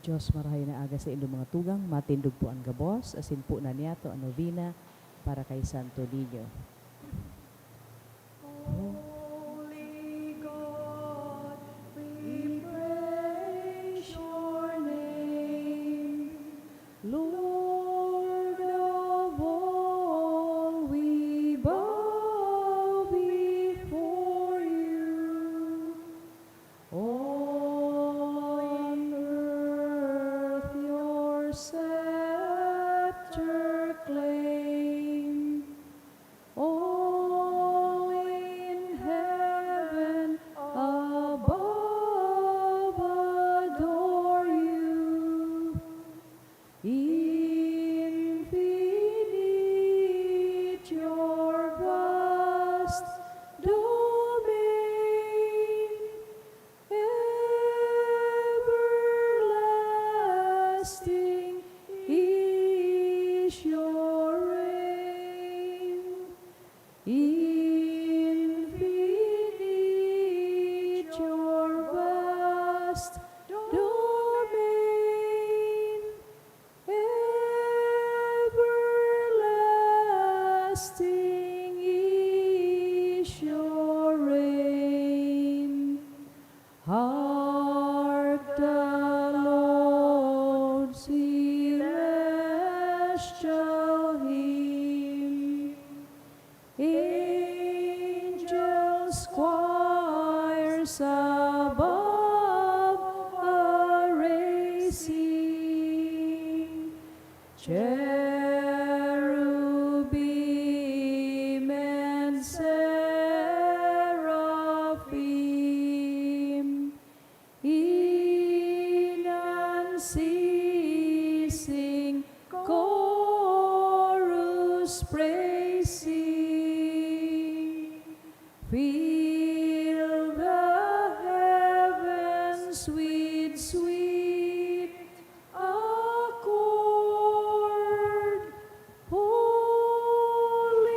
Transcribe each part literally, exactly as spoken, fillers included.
Diyos, marahay na aga sa indong mga tugang, matindog po an gabos, asin po na niyato an novena para kay Santo Niño. Holy God, we praise your name. Lord of all, we bow before you. All in earth your scepter claim. All in heaven above adore you. Infinite your vast domain, everlasting is your reign. Infinite your vast domain, everlasting is your reign. Hark the Lord's celestial hymn. Angels, choirs above are raising. Cherubim and seraphim in unceasing chorus praising. Fill the heavens with sweet accord. Holy,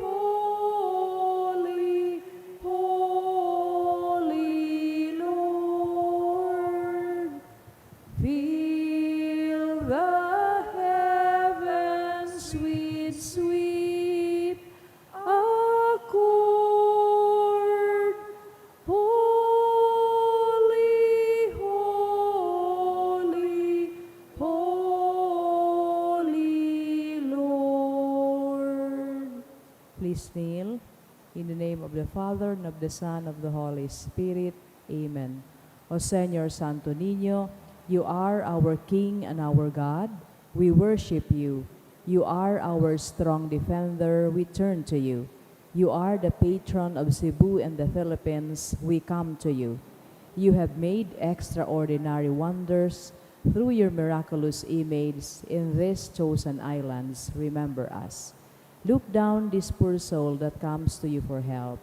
holy, holy Lord. Fill the heavens with sweet accord. Holy, holy, holy Lord. Please kneel. In the name of the Father, and of the Son, of the Holy Spirit. Amen. O Señor Santo Niño, you are our King and our God. We worship you. You are our strong defender. We turn to you. You are the patron of Cebu and the Philippines. We come to you. You have made extraordinary wonders through your miraculous image in these chosen islands. Remember us. Look down this poor soul that comes to you for help.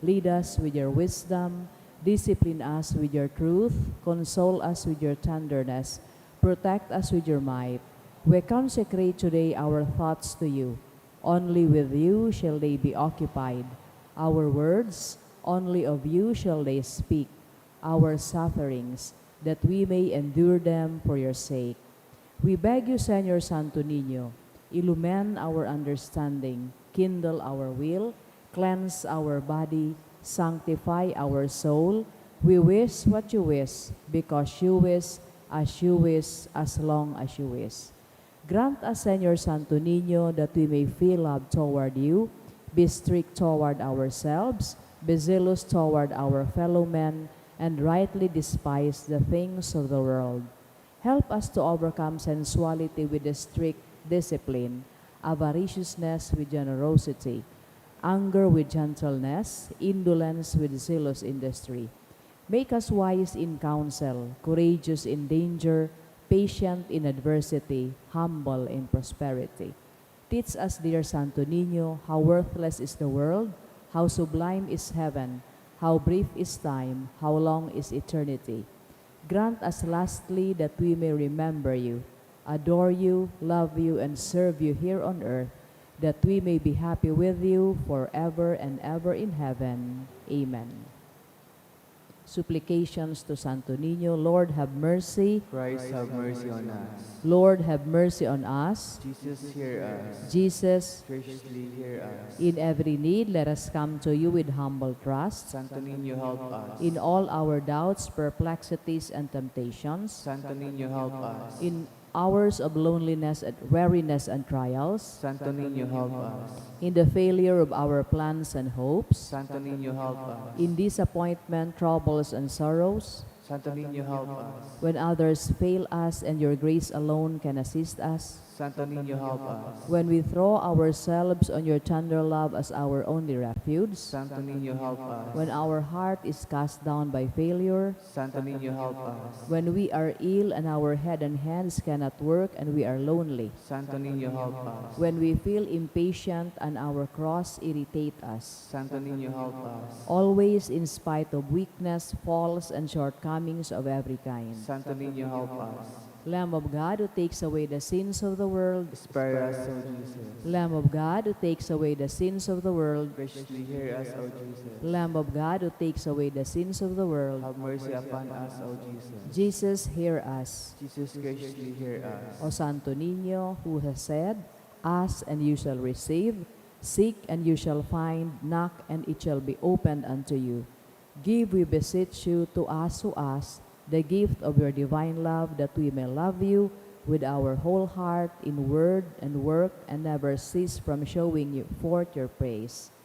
Lead us with your wisdom, discipline us with your truth, console us with your tenderness, protect us with your might. We consecrate today our thoughts to you. Only with you shall they be occupied. Our words, only of you shall they speak. Our sufferings, that we may endure them for your sake. We beg you, Señor Santo Niño, illumine our understanding, kindle our will, cleanse our body, sanctify our soul. We wish what you wish, because you wish, as you wish, as long as you wish. Grant us, Señor Santo Niño, that we may feel love toward you, be strict toward ourselves, be zealous toward our fellow men, and rightly despise the things of the world. Help us to overcome sensuality with the strict discipline, avariciousness with generosity, anger with gentleness, indolence with zealous industry. Make us wise in counsel, courageous in danger, patient in adversity, humble in prosperity. Teach us, dear Santo Niño, how worthless is the world, how sublime is heaven, how brief is time, how long is eternity. Grant us lastly that we may remember you, adore you, love you, and serve you here on earth, that we may be happy with you forever and ever in heaven. Amen. Supplications to Santo Niño. Lord, have mercy. Christ, have mercy on us. Lord, have mercy on us. Jesus, hear us. Jesus, Graciously hear us. In every need, let us come to you with humble trust. Santo Niño, help us. In all our doubts, perplexities, and temptations. Santo Niño, help us. In hours of loneliness and weariness and trials. Santo Niño, help us. In the failure of our plans and hopes. Santo Niño, help us. In disappointment, troubles, and sorrows. Santo Niño, help us. When others fail us and your grace alone can assist us. Santo Niño, help us. When we throw ourselves on your tender love as our only refuge. Santo Niño, help us. When our heart is cast down by failure. Santo Niño, help us. When we are ill and our head and hands cannot work and we are lonely. Santo Niño, help us. When we feel impatient and our cross irritate us. Santo Niño, help us. Always, in spite of weakness, faults, and shortcomings of every kind. Santo Niño, help us. Lamb of God, who takes away the sins of the world. Spare us, O Jesus. Lamb of God, who takes away the sins of the world. Graciously hear us, O Jesus. Lamb of God, who takes away the sins of the world. Have mercy upon us, O Jesus. Jesus, hear us. Jesus, graciously hear us. O Santo Niño, who has said, "Ask and you shall receive, seek and you shall find, knock and it shall be opened unto you." Give, we beseech you, to us who ask, the gift of your divine love, that we may love you with our whole heart, in word and work, and never cease from showing you forth your praise.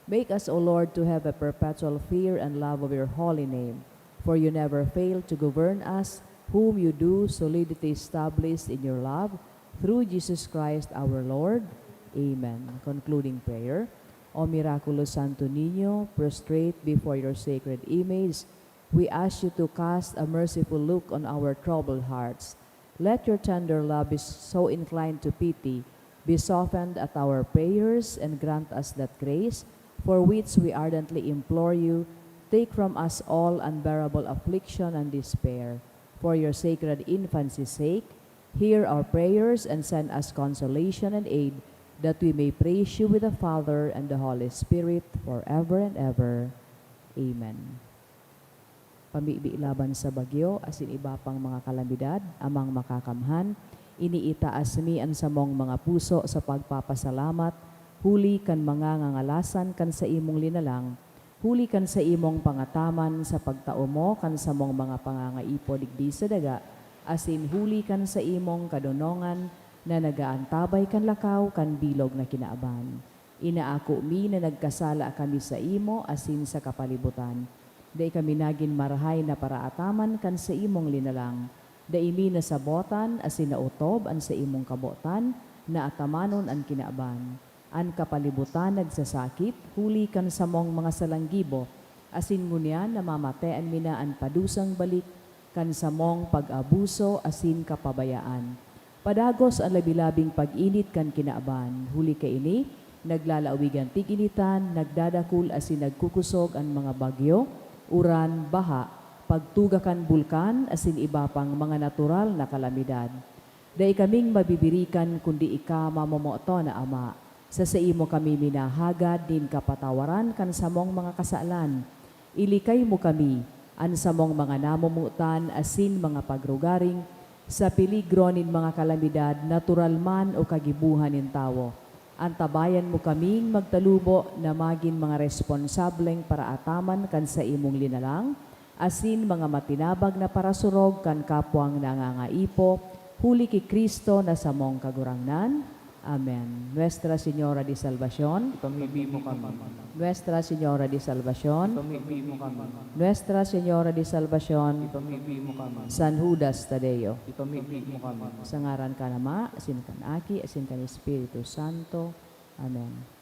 Make us, O Lord, to have a perpetual fear and love of your holy name, for you never fail to govern us, whom you do solidly establish in your love, through Jesus Christ our Lord. Amen. Concluding prayer. O Miraculous Santo Niño, prostrate before your sacred image, we ask you to cast a merciful look on our troubled hearts. Let your tender love, be so inclined to pity, be softened at our prayers, and grant us that grace for which we ardently implore you. Take from us all unbearable affliction and despair. For your sacred infancy's sake, hear our prayers and send us consolation and aid, that we may praise you with the Father and the Holy Spirit forever and ever. Amen. Pamibi laban sa bagyo asin iba pang mga kalamidad, Amang Makakamhan, iniitaas mi an samong mga puso sa pagpapasalamat huli kan mga ngangalasan kan saimong linalang, huli kan saimong pangataman sa pagtao mo kan samong mga pangangaipo digdi sa daga, asin huli kan saimong kadonongan na nag-aantabay kan lakaw kan bilog na kinaban. Inaako mi na nagkasala kami saimo asin sa kapalibutan. Dai kami nagin marahay na paraataman kan saimong linalang. Dai mi nasabotan asin naotob an saimong kabotan na atamanon an kinaban. An kapalibutan nagsasakit huli kan samong mga salang gibo, asin ngunyan namamatean mi na an padusang balik kan samong pag-abuso asin kapabayaan. Padagos an labi-labing pag-init kan kinaban. Huli kaini, naglalawig an tig-initan, nagdadakul asin nagkukusog an mga bagyo, uran, baha, pagtuga kan bulkan, asin iba pang mga natural na kalamidad. Dai kaming mabibirikan kundi ika, mamomoton na Ama. Sa saimo kami minahagad nin kapatawaran kan samong mga kasalan. Ilikay mo kami, an samong mga namomotan asin mga pagrugaring, sa peligro nin mga kalamidad, natural man o kagibohan nin tawo. Antabayan mo kaming magtalubo na magin mga responsableng paraataman kan saimong linalang, asin mga matinabag na parasurog kan kapwang nangangaipo, huli ki Cristo na samong Kagurangnan. Amen. Nuestra Señora de Salvacion. Ipamibi mo kami. Nuestra Señora de Salvacion. Ipamibi mo kami. Nuestra Señora de Salvacion. Ipamibi mo kami. San Judas Tadeo. Ipamibi mo kami. Sa ngaran kan Ama, asin kan Aki, asin kan Espiritu Santo. Amen.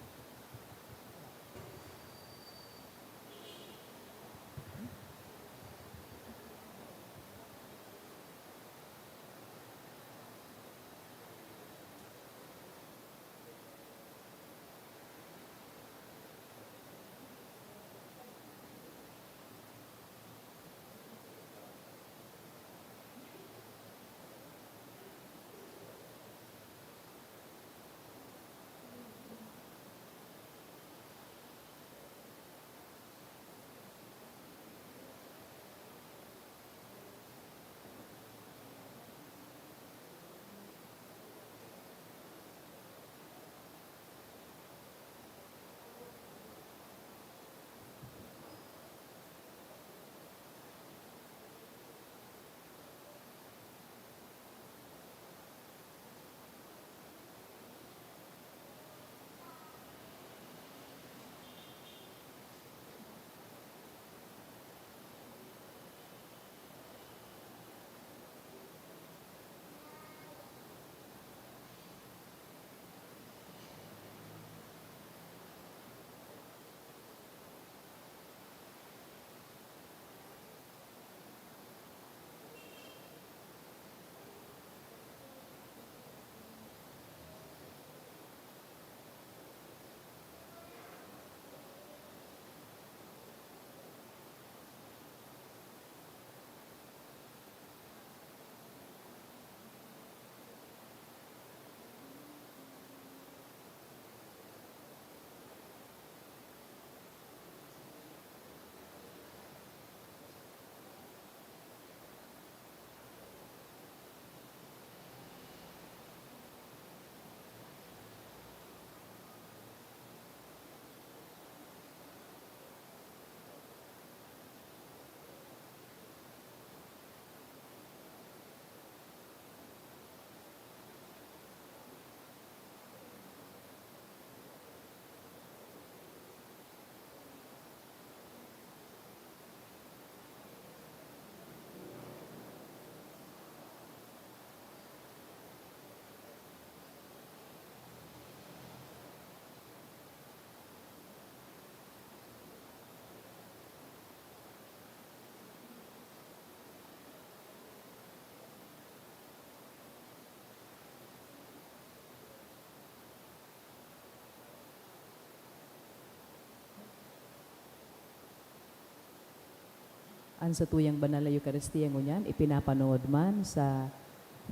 An satuyang banal na Eukaristia ngunyan ipinapanood man sa,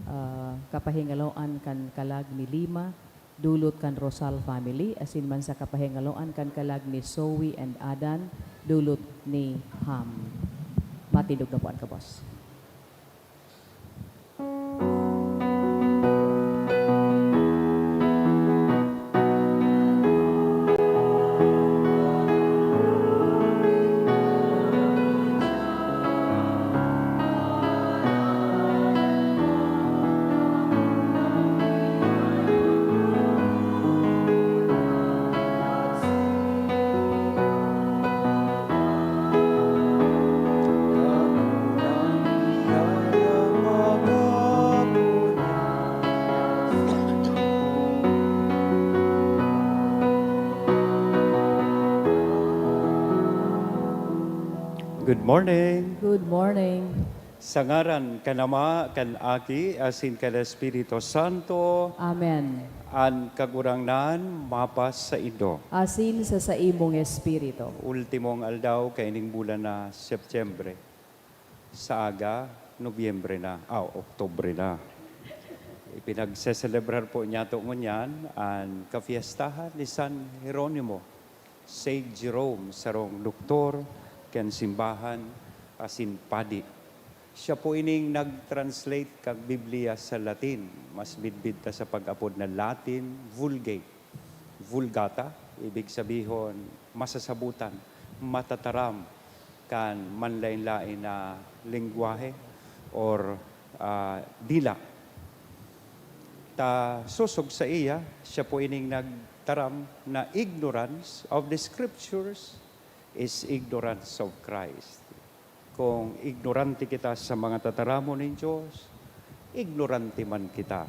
ah, kapahingaloan kan kalag ni Lima, dulot kan Rosal family, asin man sa kapahingaloan kan kalag ni Zoe and Adan, dulot ni Ham. Matindog na po an kabos. Good morning. Good morning. Sa ngaran kan Ama, kan Aki, asin kan Espiritu Santo. Amen. An Kagurangnan mapasaindo. Asin sa saimong espiritu. Ultimong aldaw kaining bulan na Setyembre. Sa aga, Nobyembre na, ah, Oktubre na. Ipinagseselebrar po niyato ngunyan an kafiestahan ni San Jeronimo, Saint Jerome, sarong doktor kan simbahan asin padi. Siya po ining nag-translate kan Biblia sa Latin, mas midbid ta sa pag-apod na Latin Vulgate. Vulgata, ibig sabihon, masasabutan, matataram kan manlaen-laen na lengwahe or, ah, dila. Ta sosog saiya, siya po ining nagtaram na ignorance of the scriptures is ignorance of Christ. Kung ignorante kita sa mga tataramon nin Dios, ignorante man kita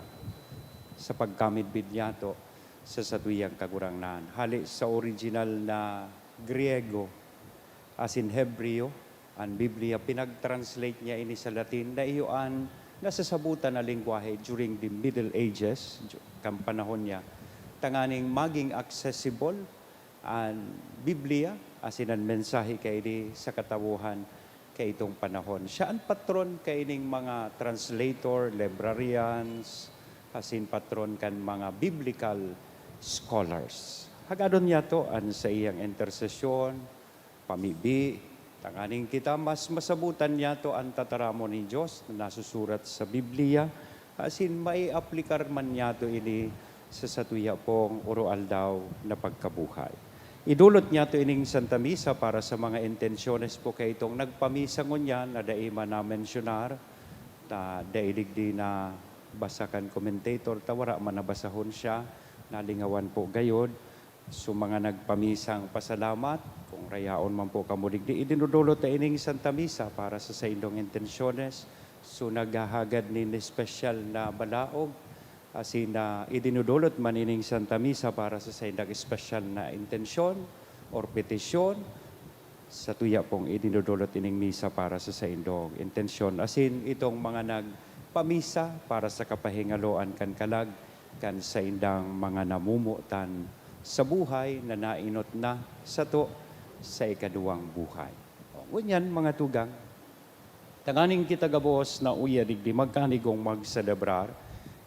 sa pagkamidbid niyato sa satuyang Kagurangnan. Hale sa original na Griego asin Hebreo, an Biblia, pinag-translate niya ini sa Latin na iyo an nasasabutan na lengwahe during the Middle Ages, ju-, kan panahon niya, tanganing maging accessible an Biblia asin an mensahe kaini sa katawohan kaitong panahon. Siya an patron kaining mga translator, librarians, asin patron kan mga biblical scholars. Hagadon niyato an saiyang intersesyon, pamibi, tanganing kita mas masabutan niyato an tataramon nin Dios na nasusurat sa Biblia, asin maiaplikar man niyato ini sa satuya pong oro-aldaw na pagkabuhay. Idolot niyato ining Santa Misa para sa mga intensyones po kaitong nagpamisa ngunyan na dai man namensyonar, na dai digdi nabasa kan commentator, ta wara man nabasahon siya, nalingawan po gayod. So, mga nagpamisang pasalamat, kung rayaon man po kamo digdi, idinodolot ta ining Santa Misa para sa saindong intensyones. So, naghahagad nin espesyal na balaog, asin na idinodolot man ining Santa Misa para sa saindang espesyal na intensyon or petisyon. Satuya pong idinodolot ining misa para sa saindong intensyon. Asin itong mga nagpamisa para sa kapahingaloan kan kalag kan saindang mga namumutan sa buhay na nainot na sato sa ikaduwang buhay. O, ngunyan, mga tugang, tanganing kita gabos na uya digdi magkanigong magselebrar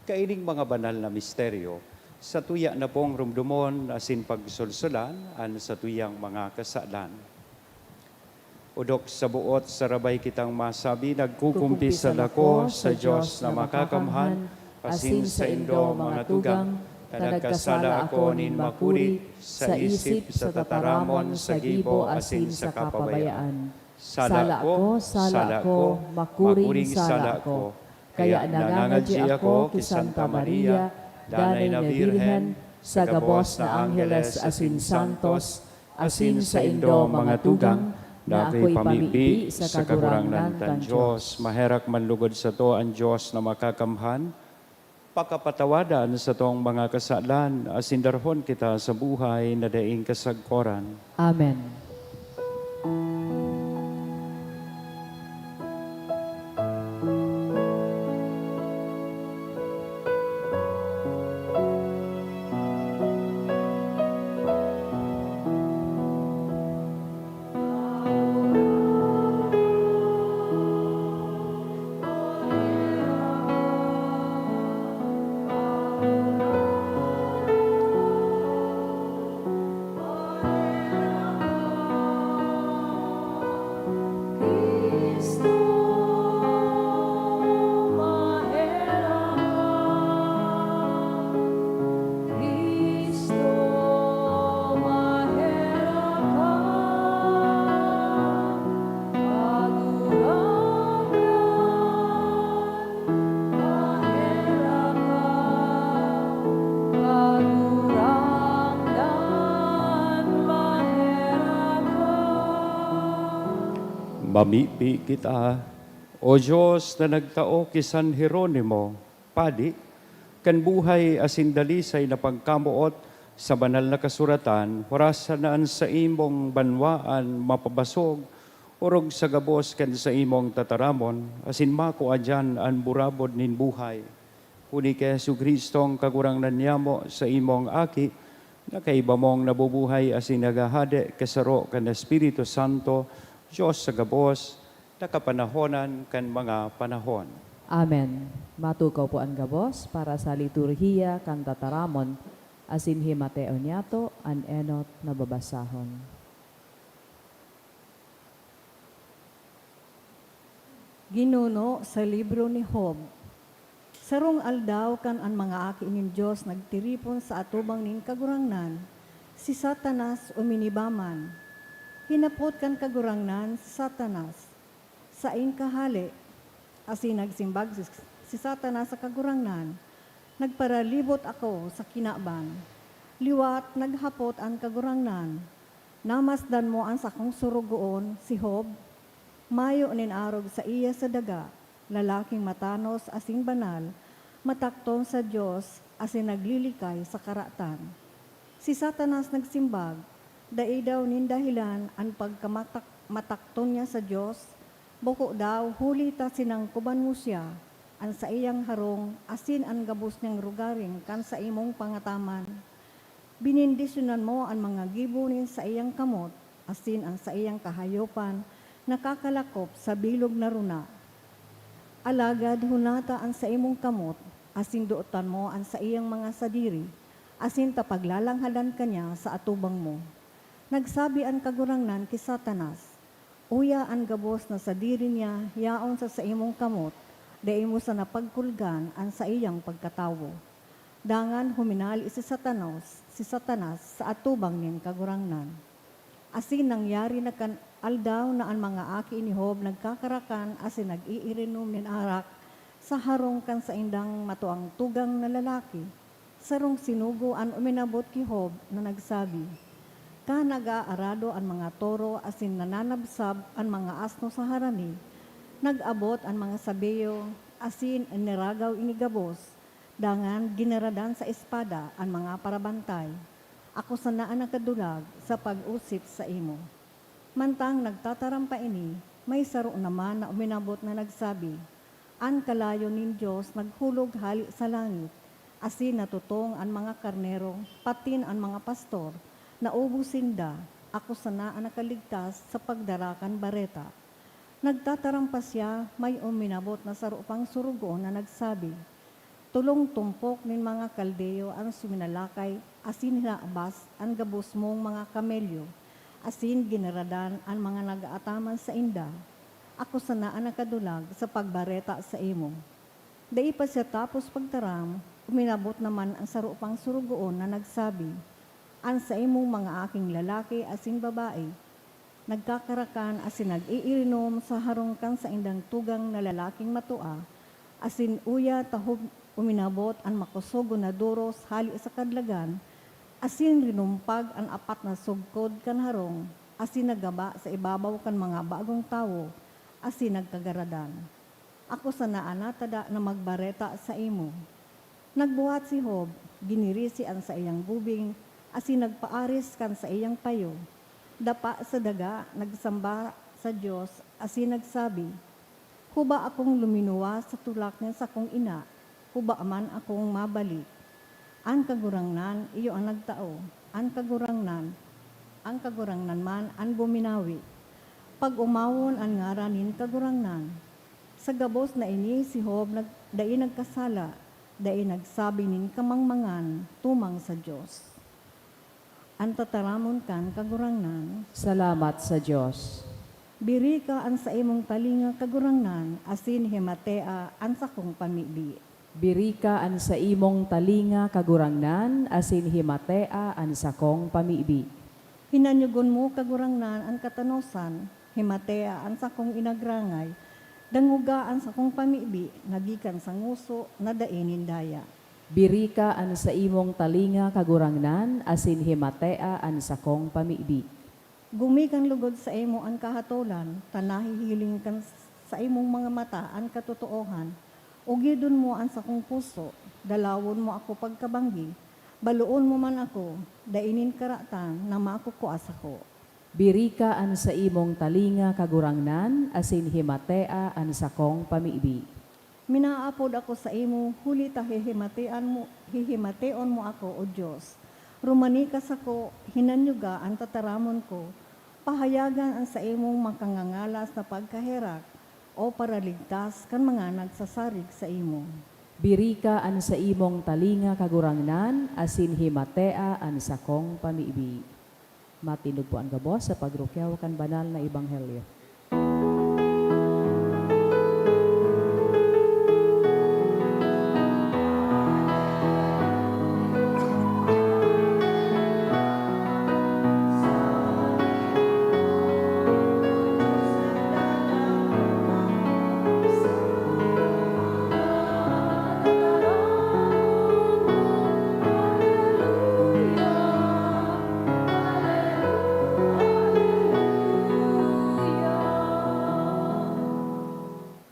kaining mga banal na misteryo, satuya na pong rumdomon asin pagsolsolan an satuyang mga kasalan. Odok sa buot sarabay kitang masabi, nagkukumpisal ako sa Dios na makakamhan, asin saindo, mga tugang, ta nagkasala ako nin makuri sa isip, sa tataramon, sa gibo, asin sa kapabayaan. Sala ko, sala ko, makuring sala ko. Kaya nangangadyi ako ki Santa Maria, Danay na Birhen, sa gabos na angheles asin santos, asin saindo, mga tugang, na akoy pamibi sa Kagurangnan kan Dios. Maherak man lugod sato an Dios na makakamhan, pakapatawadan satong mga kasalan, asin darhon kita sa buhay na daing kasagkoran. Amen. Pamibi kita, O Dios na nagtao ki San Jeronimo, padi, kan buhay asin dalisay na pagkamoot sa Banal na Kasuratan, hurasan na an saimong banwaan mapabasog, orog sa gabos kan saimong tataramon, asin makua diyan an burabod nin buhay. Huli ki Jesu-Cristong Kagurangnan niyamo, saimong Aki, na kaiba mong nabubuhay asin naghahade kasaro kan Espiritu Santo, Dios sa gabos, na kapanahonan kan mga panahon. Amen. Matukaw po an gabos para sa liturhiya kan tataramon, asin himateon niyato an enot na babasahon. Ginuno sa libro ni Job. Sarong aldaw kan an mga aki nin Dios nagtiripon sa atubang nin Kagurangnan, si Satanas uminiba man. Hinapot kan Kagurangnan si Satanas, "Saen ka hale?" Asin nagsimbag si, si Satanas sa Kagurangnan, "Nagparalibot ako sa kinaban." Liwat naghapot an Kagurangnan, "Namasdan mo an sakong sorogoon, si Job? Mayo nin arog saiya sa daga, lalaking matanos asin banal, matakton sa Dios asin naglilikay sa karatan." Si Satanas nagsimbag, "Dai daw nin dahelan an pagkamatak-, matakton niya sa Dios? Bako daw huli ta sinangkoban mo siya, an saiyang harong asin an gabos niyang rogaring kan saimong pangataman? Binendisyonan mo an mga gibo nin saiyang kamot, asin an saiyang kahayopan nakakalakop sa bilog na rona. Alagad hunata an saimong kamot, asin dootan mo an saiyang mga sadiri, asin ta paglalanghadan ka niya sa atubang mo." Nagsabi an Kagurangnan ki Satanas, "Uya an gabos na sadiri niya yaon sa saimong kamot, dai mo sana pagkulgan an saiyang pagkatawo." Dangan huminale si Satanas, si Satanas sa atubang nin Kagurangnan. Asin nangyari na kan aldaw na an mga aki ni Job nagkakarakan asin nag-iirinom nin arak sa harong kan saindang matuang tugang na lalaki. Sarong sinugo an uminabot ki Job na nagsabi, "Kan nag-aarado an mga toro asin nananabsab an mga asno sa harani, nag-abot an mga sabeyo asin iniragaw ini gabos, dangan ginaradan sa espada an mga parabantay. Ako sana an nakadulag sa pag-osip saimo." Mantang nagtataram pa ini, may saro naman na uminabot na nagsabi, "An kalayo nin Dios naghulog hale sa langit, asin natutong an mga karnero, patin an mga pastor, naubos sinda, ako sana an nakaligtas sa pagdara kan bareta." Nagtataram pa siya, may uminabot na saro pang sorogoon na nagsabi, "Tolong tumpok nin mga Kaldeo an suminalakay asin hinabas an gabos mong mga kamelyo, asin ginaradan an mga nag-aataman sainda. Ako sana an nakadulag sa pagbareta saimo." Dai pa siya tapos pagtaram, uminabot naman an saro pang sorogoon na nagsabi, "An saimong mga aking lalaki asin babae, nagkakarakan asin nag-iirinom sa harong kan saindang tugang na lalaking matua, asin uya ta hub-, uminabot an makusogon na doros hale sa kadlagan, asin rinumpag an apat na sugkod kan harong, asin naggaba sa ibabaw kan mga bagong tawo, asin nagkagaradan. Ako sana an natada na magbareta saimo." Nagbuhat si Job, ginirisi an saiyang gubing, asin nagpaaris kan saiyang payo. Dapa sa daga, nagsamba sa Dios asin nagsabi, "Huba akong luminuwas sa tulak nin sakong ina, huba man akong mabalik. An Kagurangnan iyo an nagtao, an Kagurangnan, an Kagurangnan man an buminawi. Pag-omawon an ngaran nin Kagurangnan." Sa gabos na ini, si Job nag-, dai nagkasala, dai nagsabi nin kamangmangan tumang sa Dios. An tataramon kan Kagurangnan. Salamat sa Dios. Birika an saimong talinga, Kagurangnan, asin himatea an sakong pamibi. Birika an saimong talinga, Kagurangnan, asin himatea an sakong pamibi. Hinanyogon mo, Kagurangnan, an katanosan, himatea an sakong inagrangay, dangoga an sakong pamibi na gikan sa ngoso na dai nin daya. Birika an saimong talinga, Kagurangnan, asin himatea an sakong pamibi. Gumi kan logod saimo an kahatolan, ta nahihiling kan saimong mga mata an katotoohan. Ugidon mo an sakong puso, dalawon mo ako pagkabanggi, baloon mo man ako, dai nin karatan na makukua sako. Birika an saimong talinga, Kagurangnan, asin himatea an sakong pamibi. Minaapod ako saimo, huli ta hihimatean mo, hihimateon mo ako, O Dios. Rumani ka sako, hinanyuga an tataramon ko, pahayagan an saimong makangangalas na pagkaherak, o Paraligtas kan mga nagsasarig saimo. Birika an saimong talinga, Kagurangnan, asin himatea an sakong pamibi. Matindog po an gabos sa pagrukyaw kan banal na ebanghelyo.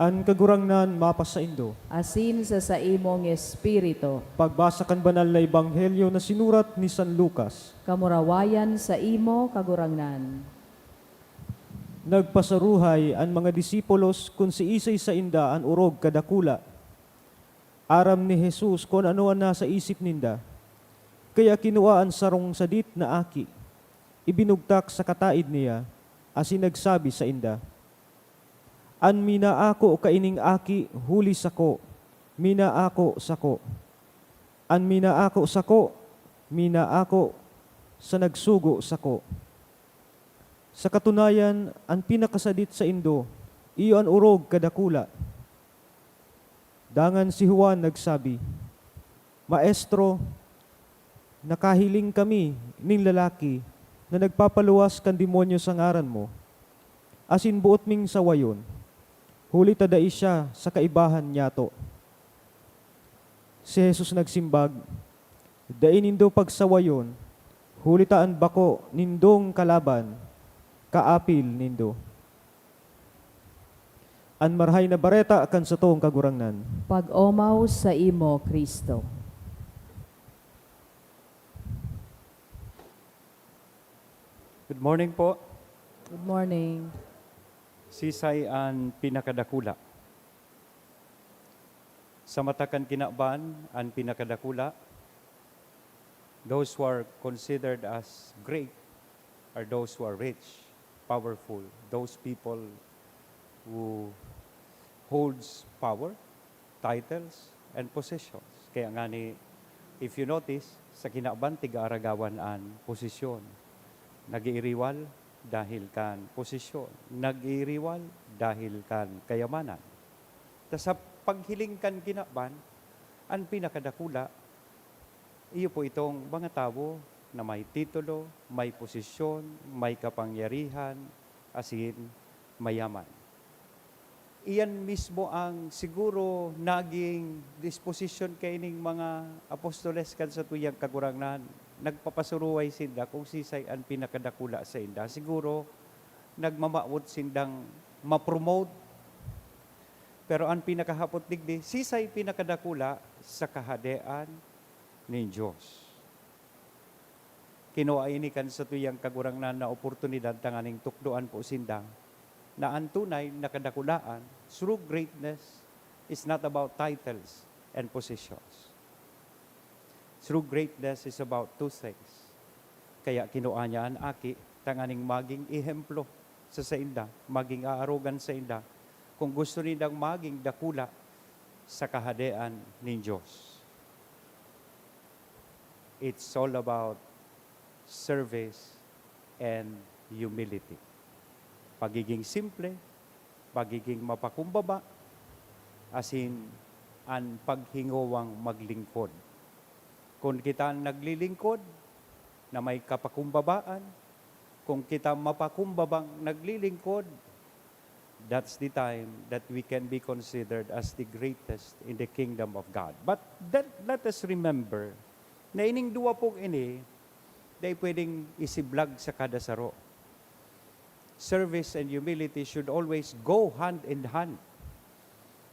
An Kagurangnan mapasaindo. Asin sa saimong espiritu. Pagbasa kan Banal na Ebanghelyo na sinurat ni San Lucas. Kamurawayan saimo, Kagurangnan. Nagpasaruhay an mga disipulos kun siisay sainda an orog kadakula. Aram ni Jesus kun ano an nasa isip ninda. Kaya kinua an sarong sadit na aki, ibinugtak sa kataed niya, asin nagsabi sainda, "An minaako kaining aki huli sako, minaako sako. An minaako sako, minaako sa nagsugo sako." Sa katunayan, an pinakasadit saindo iyo an orog kadakula. Dangan si Juan nagsabi, "Maestro, nakahiling kami nin lalaki na nagpapaluwas kan demonyo sa ngaran mo, asin boot ming sawayon, huli ta dai siya sa kaibahan nyato." Si Jesus nagsimbag, "Dai nindo pagsawayon, huli ta an bako nindong kalaban, kaapil nindo." An Marahay na Bareta kan satong Kagurangnan. Pag-omaw saimo, Cristo. Good morning po. Good morning. Sisay an pinakadakula? Sa mata kan kinaban, an pinakadakula, those who are considered as great are those who are rich, powerful, those people who holds power, titles, and positions. Kaya ngani, if you notice, sa kinaban, tigaaragawan an posisyon. Nag-iiriwal dahil kan posisyon. Nag-iiriwal dahil kan kayamanan. Ta sa paghiling kan kinaban, an pinakadakula, iyo po itong mga tawo na may titulo, may posisyon, may kapangyarihan, asin mayaman. Iyan mismo ang siguro naging disposisyon kaining mga apostoles kan satuyang Kagurangnan. Nagpapasuruhay sinda kung sisay an pinakadakula sainda. Siguro, nagmamawot sindang ma-promote. Pero an pinakahapot digdi, sisay pinakadakula sa Kahadean nin Dios? Kinua ini kan satuyang Kagurangnan na oportunidad tanganing tukdoan po sinda na an tunay na kadakulaan, true greatness, is not about titles and positions. True greatness is about two things. Kaya kinua niya an Aki tanganing maging ehemplo sa sainda, maging aarogan sainda, kung gusto nindang maging dakula sa Kahadean nin Dios. It's all about service and humility. Pagiging simple, pagiging mapakumbaba, asin an paghingowang maglingkod. Kun kita an naglilingkod na may kapakumbabaan, kung kita mapakumbabang naglilingkod, that's the time that we can be considered as the greatest in the kingdom of God. But then, let us remember na ining duwa pong ini, dai pwedeng isiblag sa kada saro. Service and humility should always go hand in hand.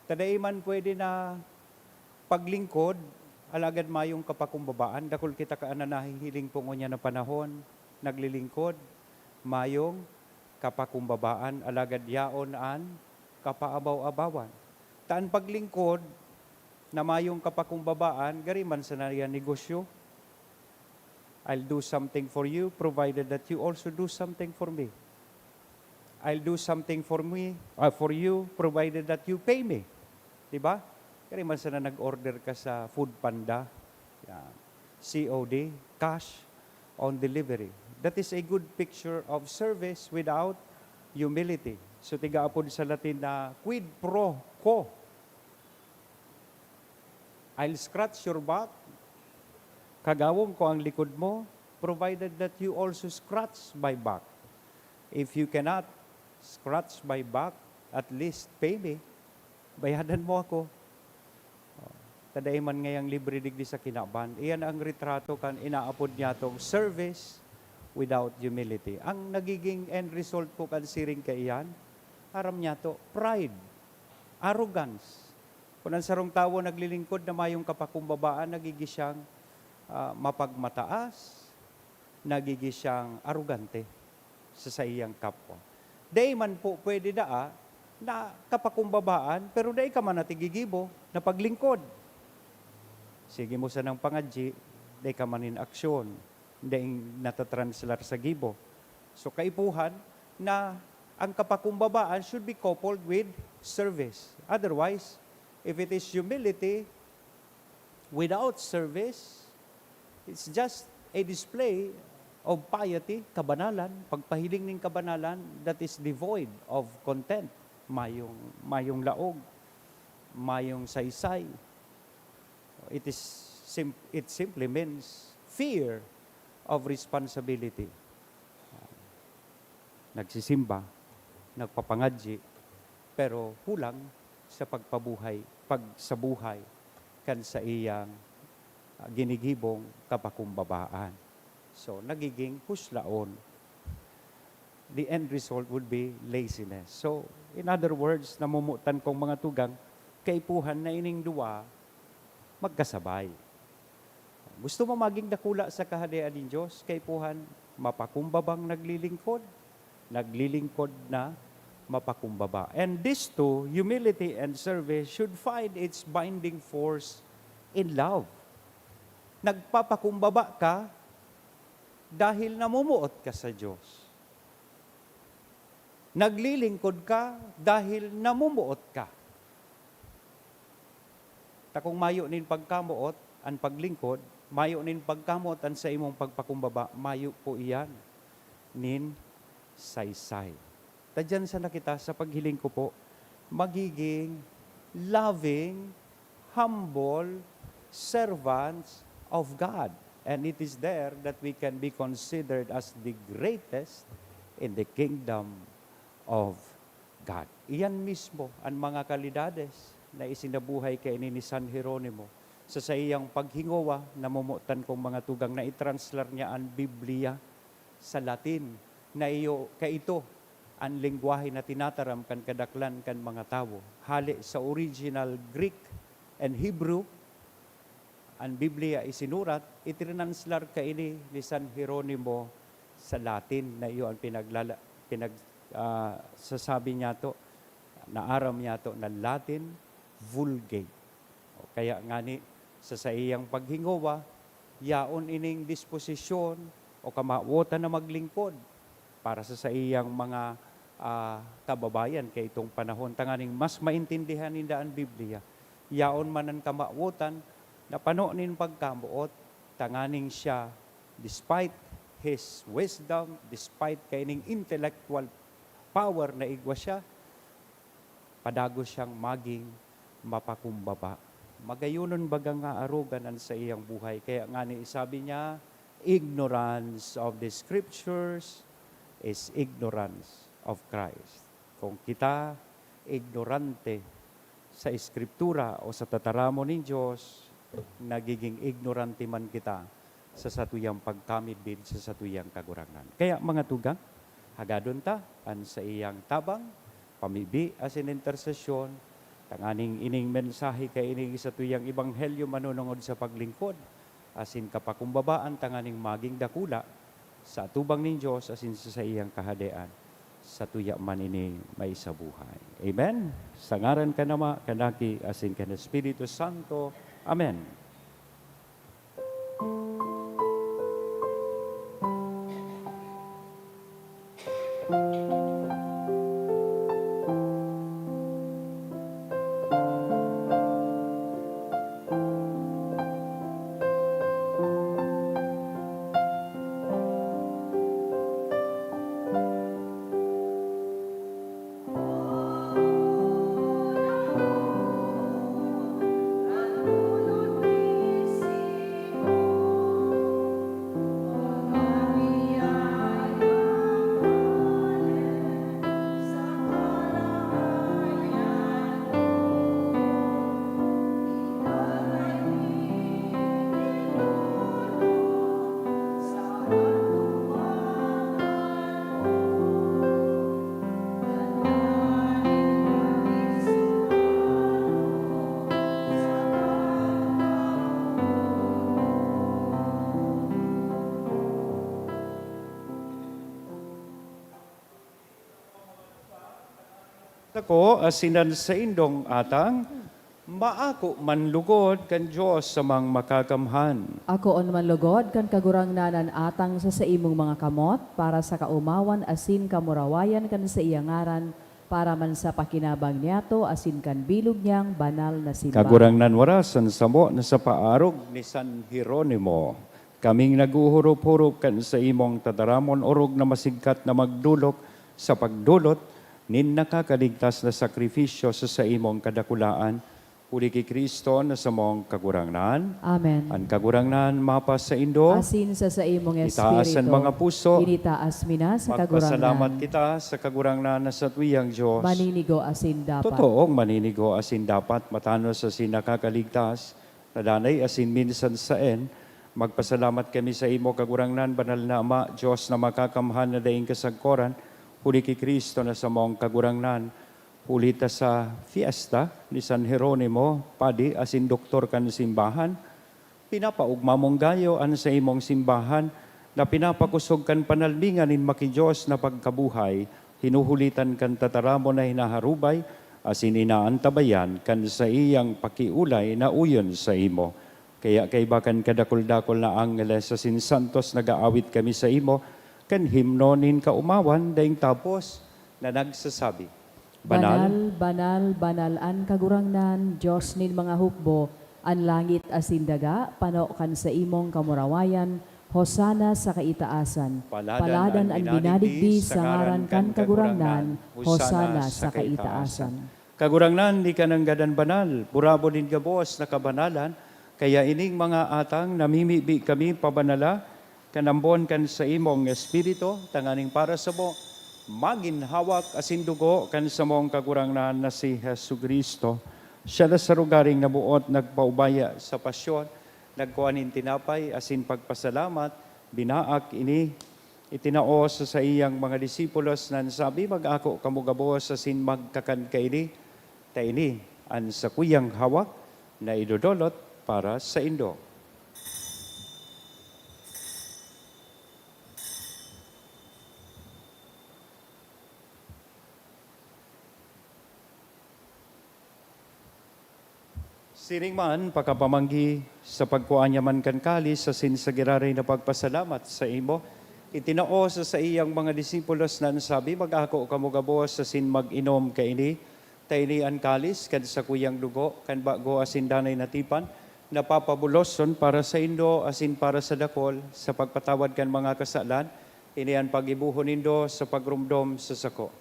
Ta dai man pwede na paglingkod, alagad mayong kapakumbabaan. Dakul kita ka-, na nahihiling po ngunyan na panahon, naglilingkod, mayong kapakumbabaan, alagad yaon an kapaabaw-abawan. Ta an paglingkod na mayong kapakumbabaan, gari man sana yan negosyo. I'll do something for you, provided that you also do something for me. I'll do something for me, ah, for you, provided that you pay me. Di ba? Kaya man sana nag-order ka sa Food Panda. Yan. C O D, cash on delivery. That is a good picture of service without humility. So, tiga apod sa Latin na quid pro quo. I'll scratch your back. Kagawon ko ang likod mo, provided that you also scratch my back. If you cannot scratch my back, at least pay me. Bayadan mo ako. Oh, ta dai man ngayang libre digdi sa kinaban. Iyan ang retrato kan inaapod niyatong service without humility. Ang nagiging end result po kan siring kaiyan, aram niyato, pride, arrogance. Kun an sarong tawo naglilingkod na mayong kapakumbabaan, nagigi siyang, ah, mapagmataas, nagigi siyang arogante sa saiyang kapwa. Dai man po pwede daa na kapakumbabaan, pero dai ka man natigigibo na paglingkod. Sige mo sanang pangadji, dai ka man nin aksyon, dai natatranslar sa gibo. So, kaipuhan na ang kapakumbabaan should be coupled with service. Otherwise, if it is humility without service, it's just a display of piety, kabanalan, pagpahiling nin kabanalan that is devoid of content, mayong, mayong laog, mayong saysay. It is sim-, it simply means fear of responsibility. Nagsisimba, nagpapangadji, pero hulang sa pagpabuhay, pagsabuhay kan saiyang, ah, ginigibong kapakumbabaan. So, nagiging huslaon. The end result would be laziness. So, in other words, namomotan kong mga tugang, kaipuhan na ining duwa magkasabay. Gusto mo maging dakula sa Kahadean nin Diyos? Kaipuhan, mapakumbabang naglilingkod, naglilingkod na mapakumbaba. And these two, humility and service, should find its binding force in love. Nagpapakumbaba ka dahil namumuot ka sa Diyos. Naglilingkod ka dahil namumuot ka. Ta kung mayo nin pagkamoot an paglingkod, mayo nin pagkamoot an saimong pagpakumbaba, mayo po iyan nin saysay. Ta diyan sana kita, sa paghiling ko po, magiging loving, humble servants of God. And it is there that we can be considered as the greatest in the kingdom of God. Iyan mismo an mga kalidades na isinabuhay kaini ni San Jeronimo. Sa saiyang paghingowa, namomotan kong mga tugang na itranslar niya an Biblia sa Latin, na iyo kaito an lengwahe na tinataram kan kadaklan kan mga tawo. Hale sa original Greek and Hebrew, an Biblia isinurat, itrinanslar kaini ni San Jeronimo sa Latin, na iyo an pinaglala-, pinag-, ah, sasabi niyato, naaram niyato na Latin Vulgate. O, kaya ngani, sa saiyang paghingowa, yaon ining disposisyon o kamawotan na maglingkod para sa saiyang mga, ah, kababayan kaitong panahon, tanganing mas maintindihan ninda an Biblia. Yaon man an kamawotan na pano nin pagkamoot, tanganing siya, despite his wisdom, despite kaining intellectual power na igwa siya, padagos siyang maging mapakumbaba. Magayonon baga nga arogan an saiyang buhay. Kaya ngani sabi niya, "Ignorance of the Scriptures is ignorance of Christ." Kung kita ignorante sa Eskriptura o sa tataramon nin Dios, nagiging ignorante man kita sa satuyang pagkamidbid sa satuyang Kagurangnan. Kaya, mga tugang, Hagadon ta an saiyang tabang, pamibi asin intersesyon, tanganing ining mensahe kaini sa tuyang ebanghelyo manunungod sa paglingkod asin kapakumbabaan tanganing magin dakula sa atubang nin Dios asin sa saiyang Kahadean, sa tuya man ini may sa buhay. Amen. Sa ngaran kan Ama, kan Aki, asin kan Espiritu Santo. Amen. Ako, asin an saindong atang, maako man lugod kan Dios sa mga makakamhan. Akoon man lugod kan Kagurangnan an atang sa saimong mga kamot, para sa kaomawan asin kamurawayan kan saiyang ngaran, para man sa pakinabang niyato asin kan bilog niyang banal na simbahan. Kagurangnan, warasan samo na sa paarog ni San Jeronimo, kaming naghuhurop-hurop kan saimong tataramon orog na masigkat na magdolok sa pagdolot nin nakakaligtas na sakrifisyo sa saimong kadakulaan, huli ki Cristo na samong Kagurangnan. Amen. An Kagurangnan mapasaindo. Asin sa saimong Itaas an espiritu. Mga puso. Initaas mi na sa Kagurangnan. Magpasalamat kita sa Kagurangnan na satuyang Dios. Maninigo asin dapat. Totoong maninigo asin dapat, matanos asin nakakaligtas, na danay asin minsan saen. Magpasalamat kami saimo, Kagurangnan, Banal na Ama, Dios na makakamhan na daing kasagkoran, huli ki Cristo na samong Kagurangnan. Huli ta sa fiesta ni San Jeronimo, padi asin doktor kan simbahan, pinapaogma mong gayo an saimong simbahan na pinapakosog kan panalmingan nin maki-Dios na pagkabuhay, hinuhulitan kan tataramon na hinaharubay asin inaantabayan kan saiyang pakiolay na uyon saimo. Kaya kaiba kan kadakul-dakul na angheles asin santos, nag-aawit kami saimo kan himno nin kaomawan, daing tapos na nagsasabi, Banal. Banal, banal, banal an Kagurangnan, Dios nin mga hukbo, an langit asin daga pano kan saimong kamurawayan. Hosana sa kaitaasan. Paladan an minadigdi sa ngaran kan Kagurangnan. Hosana sa kaitaasan. Kagurangnan, ika nanggad an banal, burabod nin gabos na kabanalan, kaya ining mga atang namimibi kami pabanala kan ambon kan saimong Espiritu, tanganing para samo magin hawak asin dugo kan samong Kagurangnan na si Jesu-Cristo. Siya na sa rogaring naboot nagpaubaya sa pasyon, nagkua nin tinapay asin pagpasalamat, binaak ini, itinao sa saiyang mga disipulos na nagsabi, "Mag-ako kamo gabos asin magkakan kaini, ta ini an sakuyang hawak na idodolot para saindo." Siring man, pakapamanggi, sa pagkua niya man kan kalis asin sa giraray na pagpasalamat saimo, itinao sa saiyang mga disipulos na nagsabi, "Mag-ako kamo gabos asin mag-inom kaini, ta ini an kalis kan sakuyang dugo kan bago asin danay na tipan, na papabuloson para saindo asin para sa dakul sa pagpatawad kan mga kasalan. Ini an paggibohon nindo sa pagromdom sa sako."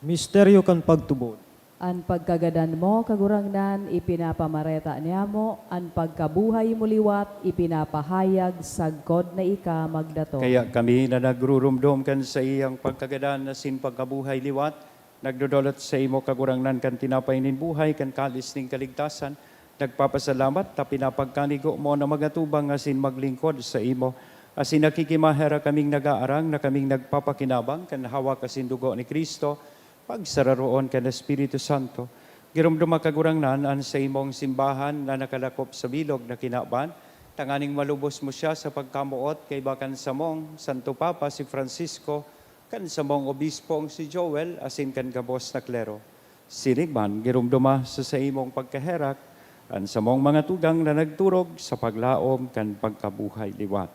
Misteryo kan pagtubod. An pagkagadan mo, Kagurangnan, ipinapamareta niamo, an pagkabuhay mo liwat ipinapahayag sagkod na ika magdatong. Kaya kami na nagruromdom kan saiyang pagkagadan asin pagkabuhay liwat, nagdodolot saimo, Kagurangnan, kan tinapay nin buhay, kan kalis nin kaligtasan, Nagpapasalamat ta pinapagkanigo mo na magatubang asin maglingkod saimo, asin nakikimaherak kaming nagaarang na kaming nagpapakinabang kan hawak asin dugo ni Cristo, pagsararoon kan Espiritu Santo. Giromdoma, Kagurangnan, an saimong simbahan na nakalakop sa bilog na kinaban, tanganing malubos mo siya sa pagkamoot kaiba kan samong Santo Papa si Francisco, kan samong obispong si Joel, asin kan gabos na klero. Siring man, giromdoma sa saimong pagkaherak an samong mga tugang na nagturog sa paglaom kan pagkabuhay liwat.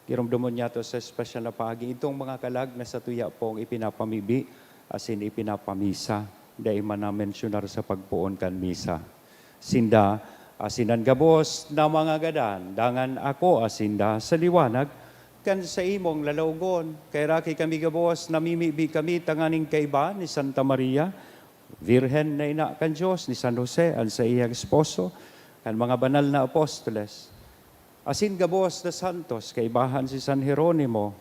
Giromdomon niyato sa espesyal na paagi itong mga kalag na satuya pong ipinapamibi asin ipinapamisa, dai man na-mensyonar sa pagpoon kan misa. Sinda asin an gabos na mga gadan, dangan ako asinda sa liwanag kan saimong lalawgon. Kaheraki kami gabos, namimibi kami tanganing kaiba ni Santa Maria, Birhen na ina kan Dios, ni San Jose, an saiyang esposo, kan mga banal na apostoles, asin gabos na santos, kaibahan si San Jeronimo,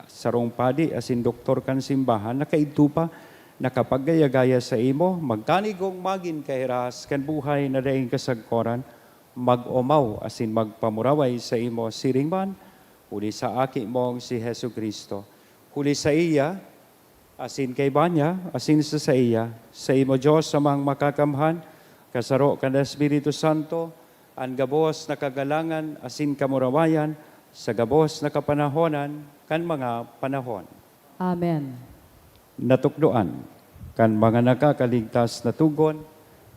sarong padi asin doktor kan simbahan, na kaidto pa nakapaggaya-gaya saimo, magkanigong magin kahiras kan buhay na daing kasagkoran, mag-omaw asin magpamuraway saimo siring man, huli sa Aki mong si Jesu-Cristo. Huli saiya, asin kaiba niya, asin sa saiya, saimo, Dios Amang Makakamhan, kasaro kan Espiritu Santo, an gabos na kagalangan asin kamurawayan sa gabos na kapanahonan kan mga panahon. Amen. Natukdoan kan mga nakakaligtas na tugon,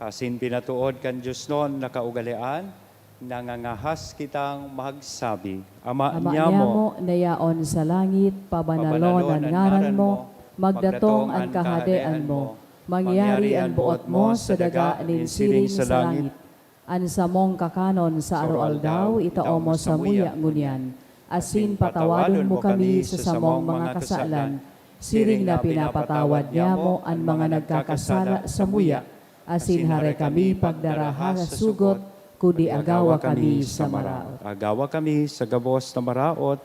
asin pinatuod kan diosnon na kaugalean, nangangahas kitang magsabi, Ama Ama niamo, niamo na yaon sa langit, pabanalon an ngaran mo, magdatong an kahadean mo, mangyari an boot mo sa daga nin siring sa langit. An samong kakanon sa aroaldaw, itao mo samuya ngunyan, asin patawalon mo kami sa samong mga kasalan, siring na pinapatawad niamo an mga nagkakasala samuya, asin hare kami pagdaraha sa sugot, kundi agawa kami sa maraot. Agawa kami sa gabos na maraot,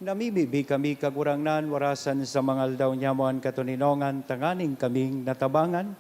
namimibi kami, Kagurangnan, warasan sa mga aldaw niamo an katoninongan, tanganing kaming natabangan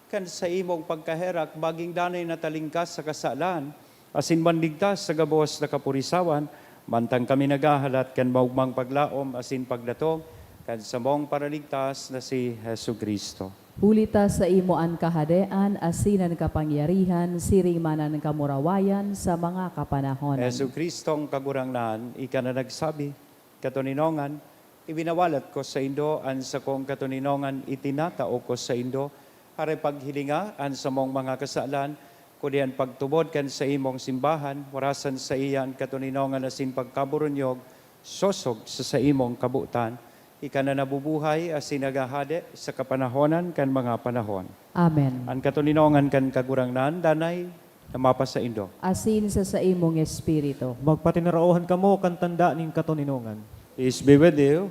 kan saimong pagkaherak, magin danay na talingkas sa kasalan, asin manligtas sa gabos na kapurisawan, mantang kami naghahalat kan maogmang paglaom asin pagdatong kan samong Paraligtas na si Jesu-Cristo. Huli ta saimo an kahadean asin an kapangyarihan, siring man an kamurawayan sa mga kapanahonan. Jesu-Cristong Kagurangnan, ika na nagsabi, Katoninongan, ibinawalat ko saindo an sakong katoninongan, itinatao ko saindo. Hare paghilinga an samong mga kasalan, kundi an pagtubod kan saimong simbahan, warasan saiya an katoninongan asin pagkaburunyog, sosog sa saimong kabotan. Ika na nabubuhay asin naghahade sa kapanahonan kan mga panahon. Amen. An katoninongan kan Kagurangnan danay na mapasaindo. Asin sa saimong espiritu. Magpatinaraohan kamo kan tanda nin katoninongan. Peace be with you.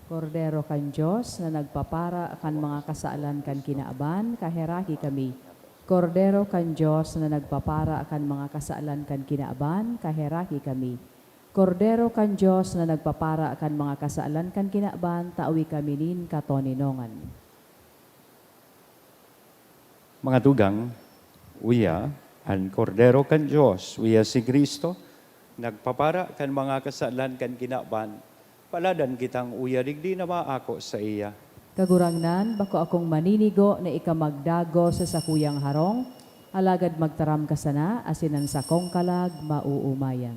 Kordero kan Dios na nagpapara kan mga kasalan kan kinaban, kaheraki kami. Kordero kan Dios na nagpapara kan mga kasalan kan kinaban, kaheraki kami. Kordero kan Dios na nagpapara kan mga kasalan kan kinaban, tawi kami nin katoninongan. Mga tugang, uya, an Kordero kan Dios, uya si Cristo, nagpapara kan mga kasalan kan kinaban, paladan kitang uya digdi na maako saiya. Kagurangnan, bako akong maninigo na ika magdagos sa sakuyang harong, alagad magtaram ka sana, asin an sakong kalag maoomayan.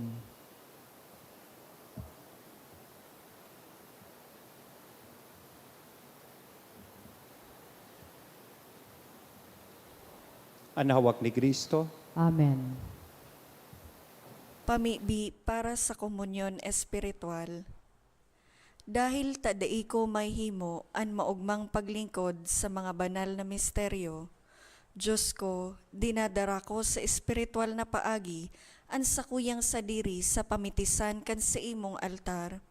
An hawak ni Cristo. Amen. Pamibi para sa komunyon espiritual. Dahil ta dai ko mahimo an maogmang paglingkod sa mga banal na misteryo, Dios ko, dinadara ko sa espiritual na paagi an sakuyang sadiri sa pamitisan kan saimong altar.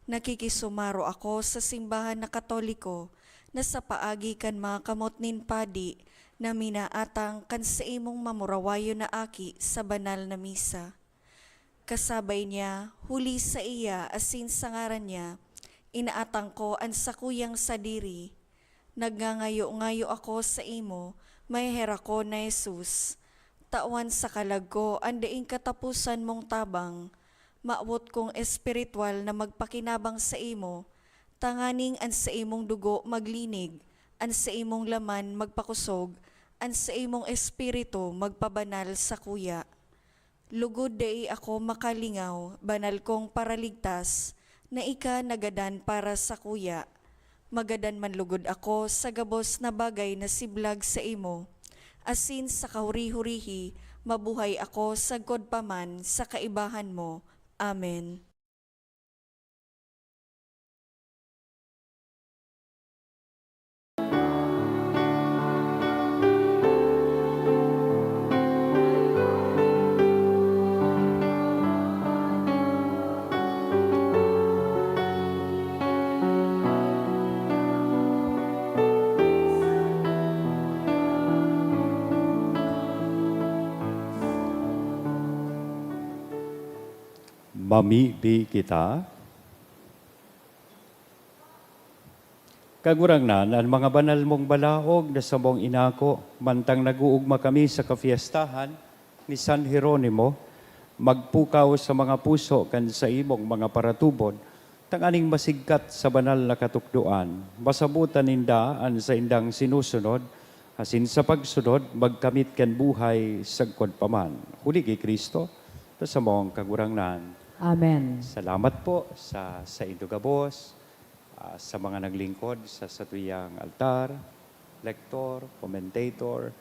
Nakikisumaro ako sa simbahan na Katoliko na sa paagi kan mga kamot nin padi na minaatang kan saimong mamurawayon na aki sa banal na misa. Kasabay niya, huli saiya asin sa ngaran niya, inaatang ko an sakuyang sadiri. Nagngangayo-ngayo ako saimo, Maheherakon na Jesus, tawan sa kalag ko an daing kataposan mong tabang. Mawot kong espiritual na magpakinabang saimo, tanganing an saimong dugo maglinig, an saimong laman magpakosog, an saimong espiritu magpabanal sakuya. Lugod dai ako makalingaw, banal kong Paraligtas, na ika nagadan para sakuya. Magadan man lugod ako sa gabos na bagay na siblag saimo, asin sa kahuri-hurihi mabuhay ako sagkod pa man sa kaibahan mo. Amen. Mamibi kita. Kagurangnan, an mga banal mong balaog na samong inako, mantang nag-oogma kami sa kafiestahan ni San Jeronimo, magpukaw sa mga puso kan saimong mga paratubod, tanganing masigkat sa banal na katukdoan, masabotan ninda an saindang sinusunod, asin sa pagsunod, magkamit kan buhay sagkod pa man. Huli ki Cristo, ta samong Kagurangnan. Amen. Salamat po sa saindo gabos, ah, sa mga naglingkod sa satuyang altar, lector, commentator,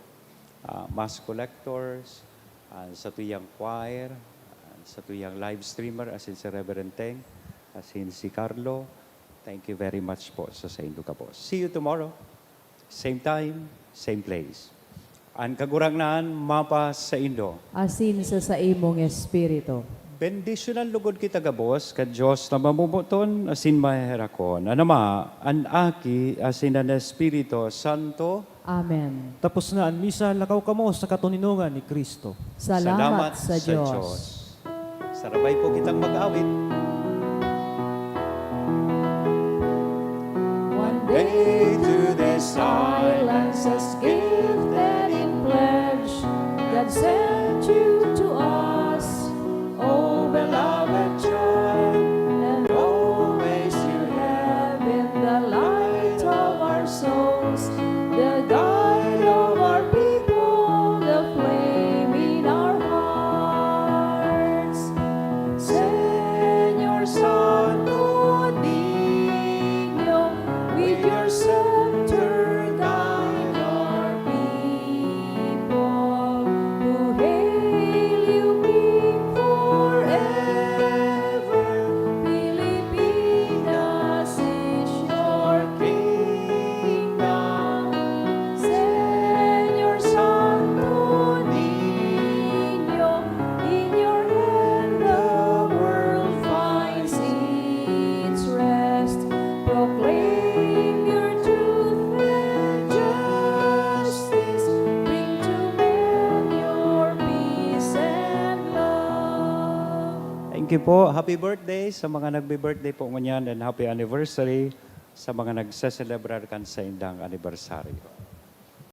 ah, mass collectors, ah, satuyang choir, ah, satuyang live streamer, asin si Reverend Teng, asin si Carlo. Thank you very much po sa saindo gabos. See you tomorrow. Same time, same place. An Kagurangnan mapa saindo. Asin sa saimong espiritu. Bendisyonan lugod kita gabos kan Dios na mamomoton asin maheherakon, an Ama, an Aki, asin an Espiritu Santo. Amen. Tapos na an misa, lakaw kamo sa katoninongan ni Cristo. Salamat sa Dios. Sarabay po kitang mag-awit. One day to this island as gifted in pledge, God sent you to us, oh beloved child, and always you have been the light of our souls, the guide of our people, the flame in our hearts. Señor Santo Niño, with your scepter guide our people, who hail you King forever. Pilipinas is your kingdom. Señor Santo Niño, in your hand the world finds its rest. Proclaim your truth and justice. Bring to men your peace and love. Thank you po. Happy birthday sa mga nagbe-birthday po ngunyan, and happy anniversary sa mga nagse-celebrar kan saindang anibersaryo.